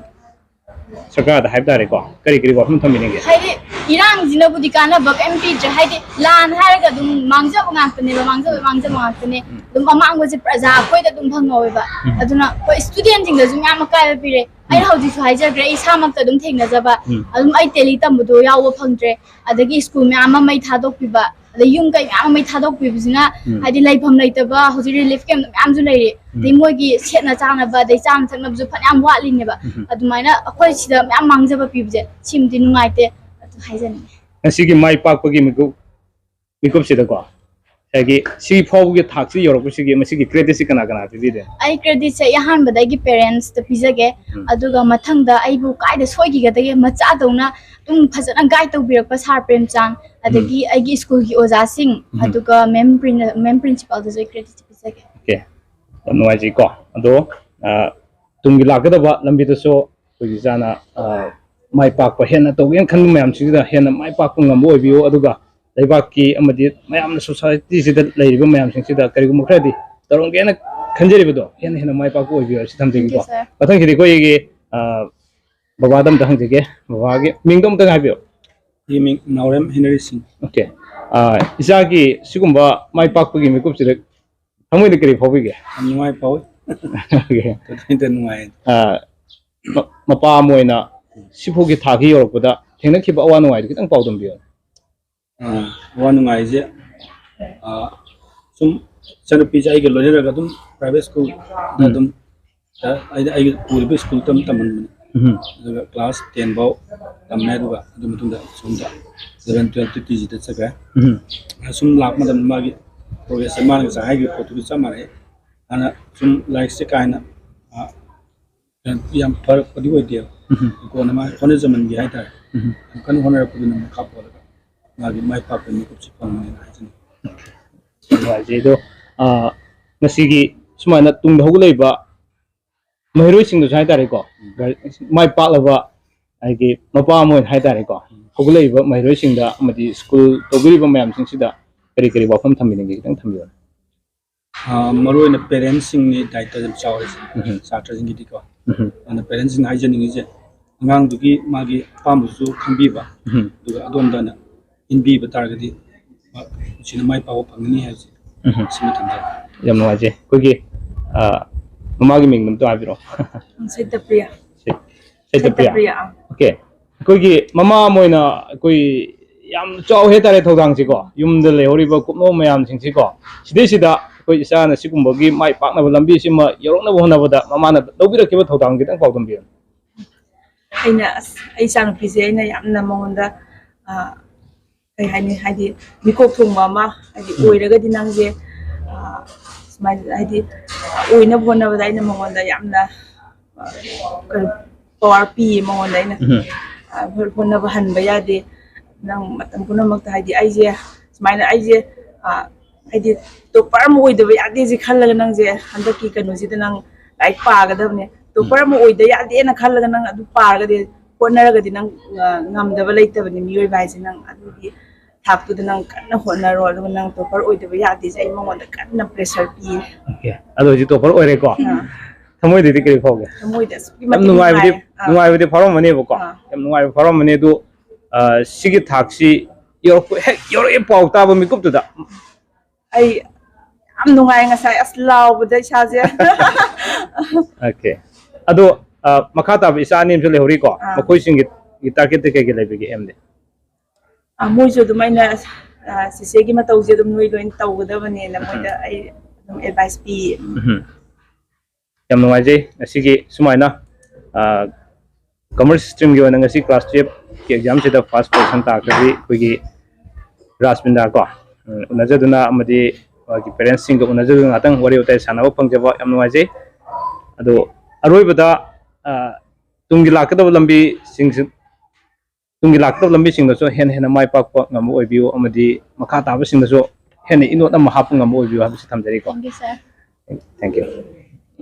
ꯁꯔꯀꯥꯔꯗ ꯍꯥꯏꯕ ꯇꯥꯔꯦꯀꯣ, ꯀꯔꯤ ꯀꯔꯤ ꯋꯥꯐꯝ ꯊꯝꯕꯤꯅꯤꯡꯒꯦ? ꯍꯥꯏꯗꯤ ꯏꯔꯥꯡꯁꯤꯅꯕꯨꯗꯤ ꯀꯥꯟꯅꯕ ꯀꯩꯝ ꯄꯤꯗ꯭ꯔꯦ꯫ ꯍꯥꯏꯗꯤ ꯂꯥꯟ ꯍꯥꯏꯔꯒ ꯑꯗꯨꯝ ꯃꯥꯡꯖꯕ ꯉꯥꯛꯇꯅꯦꯕ, ꯃꯥꯡꯖꯕ, ꯃꯥꯡꯖꯕ ꯉꯥꯛꯇꯅꯦ꯫ ꯑꯗꯨꯝ ꯑꯃꯥꯡꯕꯁꯦ ꯄ꯭ꯔꯖꯥ ꯑꯩꯈꯣꯏꯗ ꯑꯗꯨꯝ ꯐꯪꯍꯧꯋꯦꯕ꯫ ꯎꯝ꯫ ꯑꯗꯨꯅ ꯑꯩꯈꯣꯏ ꯁ꯭ꯇꯨꯗꯦꯟꯁꯤꯡꯗꯁꯨ ꯌꯥꯝ ꯑꯀꯥꯏꯕ ꯄꯤꯔꯦ꯫ ꯑꯩꯅ ꯍꯧꯖꯤꯛꯁꯨ ꯍꯥꯏꯖꯈ꯭ꯔꯦ, ꯑꯩ ꯏꯁꯥꯃꯛꯇ ꯑꯗꯨꯝ ꯊꯦꯡꯅꯖꯕ, ꯎꯝ꯫ ꯑꯗꯨꯝ ꯑꯩ ꯇꯦꯂꯤ ꯇꯝꯕꯗꯣ ꯌꯥꯎꯕ ꯐꯪꯗ꯭ꯔꯦ꯫ ꯑꯗꯒꯤ ꯁ꯭ꯀꯨꯜ ꯃꯌꯥꯝ ꯑꯃ ꯃꯩ ꯊꯥꯗꯣꯛꯄꯤꯕ, ꯑꯗꯩ ꯌꯨꯝ ꯀꯩ ꯃꯌꯥꯝ ꯑꯃ ꯃꯩ ꯊꯥꯗꯣꯛꯄꯤꯕꯁꯤꯅ, ꯎꯝ꯫ ꯍꯥꯏꯗꯤ ꯂꯩꯐꯝ ꯂꯩꯇꯕ ꯍꯧꯖꯤꯛ ꯔꯤꯂꯤꯐ ꯀꯦꯝꯞ ꯃꯌꯥꯝꯁꯨ ꯂꯩꯔꯤ꯫ ꯑꯗꯩ ꯎꯝ꯫ ꯃꯣꯏꯒꯤ ꯁꯦꯠꯅ ꯆꯥꯅꯕ, ꯑꯗꯩ ꯆꯥꯅ ꯊꯛꯅꯕꯁꯨ ꯐꯅꯌꯥꯝ ꯋꯥꯠꯂꯤꯅꯦꯕ꯫ ꯎꯝ꯫ ꯑꯗꯨꯃꯥꯏꯅ ꯑꯩꯈꯣꯏ ꯁꯤꯗ ꯃꯌꯥꯝ ꯃꯥꯡꯖꯕ ꯄꯤꯕꯁꯦ, ꯁꯤꯃꯗꯤ ꯅꯨꯡꯉꯥꯏꯇꯦ, ꯑꯗꯨ ꯍꯥꯏꯖꯅꯤꯡꯉꯤ꯫ ꯉꯁꯤꯒꯤ ꯃꯥꯏ ꯄꯥꯛꯄꯒꯤ ꯃꯤꯀꯨꯞ, ꯃꯤꯀꯨꯞꯁꯤꯗꯀꯣ, ꯉꯁꯥꯏꯒꯤ ꯁꯤ ꯐꯥꯎꯕꯒꯤ ꯊꯥꯛꯁꯤ ꯌꯧꯔꯛꯄꯁꯤꯒꯤ ꯃꯁꯤꯒꯤ ꯀ꯭ꯔꯦꯗꯤꯠꯁꯤ ꯀꯅꯥ ꯀꯅꯥ ꯄꯤꯕꯤꯗꯦ? ꯑꯩ ꯀ꯭ꯔꯦꯗꯤꯠꯁꯦ ꯑꯩ ꯑꯍꯥꯟꯕꯗ ꯑꯩꯒꯤ ꯄꯦꯔꯦꯟꯁꯇ ꯄꯤꯖꯒꯦ, ꯎꯝ꯫ ꯑꯗꯨꯒ ꯃꯊꯪꯗ ꯑꯩꯕꯨ ꯀꯥꯏꯗ ꯁꯣꯏꯈꯤꯒꯗꯒꯦ, ꯃꯆꯥꯗꯧꯅ ꯑꯗꯨꯝ ꯐꯖꯅ ꯒꯥꯏꯗ ꯇꯧꯕꯤꯔꯛꯄ ꯁꯥꯔ ꯄ꯭ꯔꯦꯝꯆꯥꯟ, ꯑꯗꯒꯤ ꯑꯩꯒꯤ ꯁ꯭ꯀꯨꯜꯒꯤ ꯑꯣꯖꯥꯁꯤꯡ, ꯎꯝ꯫ ꯑꯗꯨꯒ ꯃꯦꯝ ꯄ꯭ꯔꯤꯟ-, ꯃꯦꯝ ꯄ꯭ꯔꯤꯟꯁꯤꯄꯥꯜꯗꯁꯨ ꯑꯩ ꯀ꯭ꯔꯦꯗꯤꯠꯁꯦ ꯄꯤꯖꯒꯦ꯫ Okay. ꯌꯥꯝ ꯅꯨꯡꯉꯥꯏꯖꯩꯀꯣ꯫ ꯑꯗꯣ, ꯑ, ꯇꯨꯡꯒꯤ ꯂꯥꯛꯀꯗꯕ ꯂꯝꯕꯤꯗꯁꯨ ꯑꯩꯈꯣꯏꯒꯤ ꯏꯆꯥꯅ, ꯑ, ꯃꯥꯏ ꯄꯥꯛꯄ ꯍꯦꯟꯅ ꯇꯧꯒꯦꯅ ꯈꯟꯕ ꯃꯌꯥꯝꯁꯤꯡꯁꯤꯗ ꯍꯦꯟꯅ ꯃꯥꯏ ꯄꯥꯛꯄ ꯉꯝꯕ ꯑꯣꯏꯕꯤꯌꯨ, ꯑꯗꯨꯒ ꯂꯩꯕꯥꯛꯀꯤ ꯑꯃꯗꯤ ꯃꯌꯥꯝꯅ ꯁꯣꯁꯥꯏꯇꯤꯁꯤꯗ ꯂꯩꯔꯤꯕ ꯃꯌꯥꯝꯁꯤꯡꯁꯤꯗ ꯀꯔꯤꯒꯨꯝꯕ ꯈꯔꯗꯤ ꯇꯧꯔꯝꯒꯦꯅ ꯈꯟꯖꯔꯤꯕꯗꯣ ꯍꯦꯟꯅ ꯍꯦꯟꯅ ꯃꯥꯏ ꯄꯥꯛꯄ ꯑꯣꯏꯕꯤꯌꯨ ꯍꯥꯏꯕꯁꯤ ꯊꯝꯖꯒꯦꯀꯣ꯫ Thank you, sir. ꯃꯊꯪꯒꯤꯗꯤ ꯑꯩꯈꯣꯏꯒꯤ, ꯑ, ꯕꯕꯥꯗ ꯑꯝꯇ ꯍꯪꯖꯒꯦ꯫ ꯕꯕꯥꯒꯤ ꯃꯤꯡꯗꯣ ꯑꯝꯇꯪ ꯍꯥꯏꯕꯤꯌꯨ꯫ ꯑꯩꯒꯤ ꯃꯤꯡ ꯅꯥꯎꯔꯦꯝ ꯍꯦꯅꯔꯤ ꯁꯤꯡ꯫ Okay. ꯑꯥ, ꯏꯆꯥꯒꯤ ꯁꯤꯒꯨꯝꯕ ꯃꯥꯏ ꯄꯥꯛꯄꯒꯤ ꯃꯤꯀꯨꯞꯁꯤꯗ ꯊꯃꯣꯏꯗ ꯀꯔꯤ ꯐꯥꯎꯕꯤꯒꯦ? ꯌꯥꯝ ꯅꯨꯡꯉꯥꯏ ꯐꯥꯎꯏ꯫ Okay. ꯀꯩꯗꯧꯗ ꯅꯨꯡꯉꯥꯏ꯫ ꯑꯥ, ꯃ- ꯃꯄꯥ ꯑꯃ ꯑꯣꯏꯅ ꯁꯤꯐꯥꯎꯒꯤ ꯊꯥꯛꯀꯤ ꯌꯧꯔꯛꯄꯗ ꯊꯦꯡꯅꯈꯤꯕ ꯑꯋꯥ ꯅꯨꯡꯉꯥꯏꯗꯨ ꯈꯤꯇꯪ ꯄꯥꯎꯗꯝꯕꯤꯌꯨ꯫ ꯑꯥ, ꯑꯋꯥ ꯅꯨꯡꯉꯥꯏꯁꯦ, ꯑꯥ, ꯁꯨꯝ ꯏꯆꯟꯅꯨꯄꯤꯁꯦ ꯑꯩꯒ ꯂꯣꯏꯅꯔꯒ ꯑꯗꯨꯝ private school ꯗ ꯎꯝ. ꯑꯗꯨꯝ, ꯑ, ꯑꯩꯅ ꯑꯩꯒꯤ ꯄꯨꯔꯤꯕ ꯁ꯭ꯀꯨꯜꯗ ꯑꯗꯨꯝ ꯇꯝꯍꯟꯕꯅꯤ꯫ ꯎꯝ. ꯑꯗꯨꯒ class ten ꯐꯥꯎ ꯇꯝꯃꯦ, ꯑꯗꯨꯒ ꯑꯗꯨ ꯃꯇꯨꯡꯗ ꯁꯣꯝꯗ eleven twelve ꯇꯤ ꯇꯤ ꯖꯤꯗ ꯆꯠꯈ꯭ꯔꯦ꯫ ꯎꯝ. ꯑ, ꯁꯨꯝ ꯂꯥꯛꯄ ꯃꯇꯝꯗ ꯃꯥꯒꯤ progress ꯁꯦ ꯃꯥꯅ ꯉꯁꯥꯏ ꯍꯥꯏꯈꯤꯕ ꯄꯣꯠꯇꯨꯒ ꯆꯞ ꯃꯥꯟꯅꯩ꯫ ꯍꯥꯟꯅ ꯁꯨꯝ ꯂꯥꯏꯔꯤꯛꯁꯦ ꯀꯥ ꯍꯦꯟꯅ, ꯑ, ꯌꯥꯝ ꯐꯔꯛꯄꯗꯤ ꯑꯣꯏꯗꯦꯕ꯫ ꯎꯝ. ꯀꯣꯟꯅ ꯃꯥ ꯍꯣꯠꯅꯖꯃꯟꯒꯤ ꯍꯥꯏꯇꯥꯔꯦ꯫ ꯎꯝ. ꯌꯥꯝ ꯀꯟꯅ ꯍꯣꯠꯅꯔꯛꯄꯗꯨꯅ ꯃꯈꯥ ꯄꯣꯜꯂꯒ ꯃꯥꯒꯤ ꯃꯥꯏ ꯄꯥꯛꯄꯒꯤ ꯃꯤꯀꯨꯞꯁꯦ ꯐꯪꯕꯅꯦꯅ ꯍꯥꯏꯖꯅꯤꯡꯉꯤ꯫ ꯅꯨꯡꯉꯥꯏꯖꯩ꯫ ꯑꯗꯣ, ꯑ, ꯉꯁꯤꯒꯤ ꯁꯨꯃꯥꯏꯅ ꯇꯨꯡꯗ ꯍꯧꯒꯠꯂꯛꯏꯕ ꯃꯍꯩꯔꯣꯏꯁꯤꯡꯗꯁꯨ ꯍꯥꯏꯇꯥꯔꯦꯀꯣ, ꯃꯥꯏ ꯄꯥꯛꯂꯕ ꯍꯥꯏꯗꯤ ꯃꯄꯥ ꯑꯃ ꯑꯣꯏꯅ ꯍꯥꯏꯇꯥꯔꯦꯀꯣ, ꯍꯧꯒꯠꯂꯛꯏꯕ ꯃꯍꯩꯔꯣꯏꯁꯤꯡꯗ ꯑꯃꯗꯤ ꯁ꯭ꯀꯨꯜ ꯇꯧꯕꯤꯔꯤꯕ ꯃꯌꯥꯝꯁꯤꯡꯁꯤꯗ ꯀꯔꯤ ꯀꯔꯤ ꯋꯥꯐꯝ ꯊꯝꯕꯤꯅꯤꯡꯒꯦ? ꯈꯤꯇꯪ ꯊꯝꯕꯤꯌꯨ꯫ ꯑ, ꯃꯔꯨꯑꯣꯏꯅ parents ꯁꯤꯡꯅꯤ ꯗꯥꯏꯇ ꯌꯥꯝ ꯆꯥꯎꯔꯤꯁꯦ, ꯎꯝ. ꯁꯥꯇ꯭ꯔꯁꯤꯡꯒꯤꯗꯤꯀꯣ꯫ ꯎꯝ. ꯑꯗꯨꯅ parents ꯁꯤꯡꯅ ꯍꯥꯏꯖꯅꯤꯡꯉꯤꯁꯦ, ꯑꯉꯥꯡꯗꯨꯒꯤ ꯃꯥꯒꯤ ꯑꯄꯥꯝꯕꯁꯨ ꯈꯪꯕꯤꯕ, ꯎꯝ. ꯑꯗꯨꯒ ꯑꯗꯣꯝꯗ ꯍꯥꯏꯅ ꯏꯟꯕꯤꯕ ꯇꯥꯔꯒꯗꯤ ꯃꯥ ꯄꯨꯟꯁꯤꯗ ꯃꯥꯏ ꯄꯥꯛꯄ ꯐꯪꯒꯅꯤ ꯍꯥꯏꯕꯁꯦ ꯎꯝ. ꯁꯤꯃ ꯊꯝꯖꯒꯦ꯫ ꯌꯥꯝ ꯅꯨꯡꯉꯥꯏꯖꯩ꯫ ꯑꯩꯈꯣꯏꯒꯤ, ꯑ, ꯃꯃꯥꯒꯤ ꯃꯤꯡ ꯑꯝꯇ ꯍꯥꯏꯕꯤꯔꯛꯑꯣ꯫ ꯁꯩꯇꯄ꯭ꯔꯤꯌꯥ꯫ ꯁꯩꯇꯄ꯭ꯔꯤꯌꯥ꯫ ꯁꯩꯇꯄ꯭ꯔꯤꯌꯥ, ꯑꯥ꯫ Okay. ꯑꯩꯈꯣꯏꯒꯤ ꯃꯃꯥ ꯑꯃ ꯑꯣꯏꯅ ꯑꯩꯈꯣꯏ ꯌꯥꯝ ꯆꯥꯎꯋꯦ ꯍꯥꯏꯇꯥꯔꯦ ꯊꯧꯗꯥꯡꯁꯤꯀꯣ, ꯌꯨꯝꯗ ꯂꯩꯍꯧꯔꯤꯕ ꯀꯨꯞꯅꯣ ꯃꯌꯥꯝꯁꯤꯡꯁꯤꯀꯣ, ꯁꯤꯗꯩꯁꯤꯗ ꯑꯩꯈꯣꯏ ꯏꯆꯥꯅ ꯁꯤꯒꯨꯝꯕꯒꯤ ꯃꯥꯏ ꯄꯥꯛꯅꯕ ꯂꯝꯕꯤꯁꯤꯃ ꯌꯧꯔꯛꯅꯕ ꯍꯣꯠꯅꯕꯗ ꯃꯃꯥꯅ ꯂꯧꯕꯤꯔꯛꯈꯤꯕ ꯊꯧꯗꯥꯡ ꯈꯤꯇꯪ ꯄꯥꯎꯗꯝꯕꯤꯌꯨ꯫ ꯑꯩꯅ ꯑꯁ ꯑꯩ ꯏꯆꯥꯅꯨꯄꯤꯁꯦ ꯑꯩꯅ ꯌꯥꯝꯅ ꯃꯉꯣꯟꯗ, ꯑ, ꯀꯩ ꯍꯥꯏꯅꯤ, ꯍꯥꯏꯗꯤ ꯃꯤꯀꯣꯛ ꯊꯣꯡꯕ ꯑꯃ ꯍꯥꯏꯗꯤ ꯑꯣꯏꯔꯒꯗꯤ ꯅꯪꯁꯦ, ꯑ, ꯁꯨꯃꯥꯏꯅ ꯍꯥꯏꯗꯤ ꯑꯣꯏꯅꯕ ꯍꯣꯠꯅꯕꯗ ꯑꯩꯅ ꯃꯉꯣꯟꯗ ꯌꯥꯝꯅ, ꯑ, ꯀꯩꯅꯣ power ꯄꯤꯌꯦ ꯃꯉꯣꯟꯗ ꯑꯩꯅ꯫ ꯎꯝ. ꯑ, ꯍꯣꯠꯅꯕ ꯍꯟꯕ ꯌꯥꯗꯦ꯫ ꯅꯪ ꯃꯇꯝ ꯄꯨꯝꯅꯃꯛꯇ ꯍꯥꯏꯗꯤ ꯑꯩꯁꯦ ꯁꯨꯃꯥꯏꯅ ꯑꯩꯁꯦ, ꯑ, ꯍꯥꯏꯗꯤ topper ꯑꯃ ꯑꯣꯏꯗꯕ ꯌꯥꯗꯦꯁꯦ ꯈꯜꯂꯒ ꯅꯪꯁꯦ ꯍꯟꯗꯛꯀꯤ ꯀꯩꯅꯣꯁꯤꯗ ꯅꯪ ꯂꯥꯏꯔꯤꯛ ꯄꯥꯒꯗꯕꯅꯦ꯫ Topper ꯑꯃ ꯑꯣꯏꯗ ꯌꯥꯗꯦꯅ ꯈꯜꯂꯒ ꯅꯪ ꯑꯗꯨ ꯄꯥꯔꯒꯗꯤ, ꯍꯣꯠꯅꯔꯒꯗꯤ ꯅꯪ, ꯑ, ꯉꯝꯗꯕ ꯂꯩꯇꯕꯅꯤ ꯃꯤꯑꯣꯏꯕ ꯍꯥꯏꯁꯦ꯫ ꯅꯪ ꯑꯗꯨꯒꯤ ꯊꯥꯛꯇꯨꯗ ꯅꯪ ꯀꯟꯅ ꯍꯣꯠꯅꯔꯣ, ꯑꯗꯨꯒ ꯅꯪ topper ꯑꯣꯏꯗꯕ ꯌꯥꯗꯦꯁꯦ ꯑꯩ ꯃꯉꯣꯟꯗ ꯀꯟꯅ pressure ꯄꯤꯌꯦ꯫ Okay. ꯑꯗꯣ ꯍꯧꯖꯤꯛ topper ꯑꯣꯏꯔꯦꯀꯣ꯫ ꯑꯥ꯫ ꯊꯃꯣꯏꯗꯗꯤ ꯀꯔꯤ ꯐꯥꯎꯒꯦ? ꯊꯃꯣꯏꯗ ꯑꯁꯨꯛꯀꯤ ꯌꯥꯝ ꯃꯇꯤꯛ ꯅꯨꯡꯉꯥꯏꯕꯗꯤ, ꯅꯨꯡꯉꯥꯏ꯫ ꯑꯥ꯫ ꯅꯨꯡꯉꯥꯏꯕꯗꯤ ꯐꯥꯎꯔꯝꯃꯅꯦꯕꯀꯣ꯫ ꯑꯥ꯫ ꯌꯥꯝ ꯅꯨꯡꯉꯥꯏꯕ ꯐꯥꯎꯔꯝꯃꯅꯤ꯫ ꯑꯗꯨ, ꯑ, ꯁꯤꯒꯤ ꯊꯥꯛꯁꯤ ꯌꯧꯔꯛꯄ ꯍꯦꯛ ꯌꯧꯔꯛꯑꯦ ꯄꯥꯎ ꯇꯥꯕ ꯃꯤꯀꯨꯞꯇꯨꯗ? ꯑꯩ ꯌꯥꯝ ꯅꯨꯡꯉꯥꯏ ꯉꯁꯥꯏ, ꯑꯁ, ꯂꯥꯎꯕꯗ ꯏꯁꯥꯁꯦ. Okay, ꯑꯗꯣ ꯑ, ꯃꯈꯥ ꯇꯥꯕ ꯏꯆꯥ ꯑꯅꯤ ꯑꯃꯁꯨ ꯂꯩꯍꯧꯔꯤꯀꯣ, ꯑꯥ. ꯃꯈꯣꯏꯁꯤꯡꯒꯤ ꯒꯤ target ꯇꯤ ꯀꯩ ꯀꯩ ꯂꯩꯕꯤꯒꯦ ꯑꯦꯝꯗꯤ? ꯑ, ꯃꯣꯏꯁꯨ ꯑꯗꯨꯝ ꯑꯩꯅ, ꯑ, ꯆꯤꯆꯦꯒꯤ ꯃꯇꯧꯁꯦ ꯑꯗꯨꯝ ꯅꯣꯏ ꯂꯣꯏꯅ ꯇꯧꯒꯗꯕꯅꯦꯅ ꯃꯣꯏꯗ ꯑꯩ ꯑꯗꯨꯝ advice ꯄꯤꯌꯦ. ꯎꯝ. ꯌꯥꯝ ꯅꯨꯡꯉꯥꯏꯖꯩ ꯉꯁꯤꯒꯤ ꯁꯨꯃꯥꯏꯅ commerce stream ꯒꯤ ꯑꯣꯏꯅ ꯉꯁꯤ class twelve ꯀꯤ exam ꯁꯤꯗ first position ꯇꯥꯈ꯭ꯔꯗꯤ ꯑꯩꯈꯣꯏꯒꯤ ꯔꯥꯖꯃꯤꯟꯗꯥ ꯀꯣ, ꯎꯝ, ꯎꯅꯖꯗꯨꯅ ꯑꯃꯗꯤ ꯃꯥꯒꯤ parents ꯁꯤꯡꯒ ꯎꯅꯖꯗꯨꯅ ꯉꯥꯛꯇꯪ ꯋꯥꯔꯤ ꯋꯥꯇꯥꯏ ꯁꯥꯟꯅꯕ ꯐꯪꯖꯕ ꯌꯥꯝ ꯅꯨꯡꯉꯥꯏꯖꯩ꯫ ꯑꯗꯣ ꯑꯔꯣꯏꯕꯗ, ꯑ, ꯇꯨꯡꯒꯤ ꯂꯥꯛꯀꯗꯕ ꯂꯝꯕꯤꯁꯤꯡꯁꯤ, ꯇꯨꯡꯒꯤ ꯂꯥꯛꯀꯗꯕ ꯂꯝꯕꯤꯁꯤꯡꯗꯁꯨ ꯍꯦꯟꯅ ꯍꯦꯟꯅ ꯃꯥꯏ ꯄꯥꯛꯄ ꯉꯝꯕ ꯑꯣꯏꯕꯤꯌꯨ ꯑꯃꯗꯤ ꯃꯈꯥ ꯇꯥꯕꯁꯤꯡꯗꯁꯨ ꯍꯦꯟꯅ ꯏꯅꯣꯠ ꯑꯃ ꯍꯥꯞꯄ ꯉꯝꯕ ꯑꯣꯏꯕꯤꯌꯨ ꯍꯥꯏꯕꯁꯤ ꯊꯝꯖꯔꯤꯀꯣ꯫ Thank you, sir. Thank you.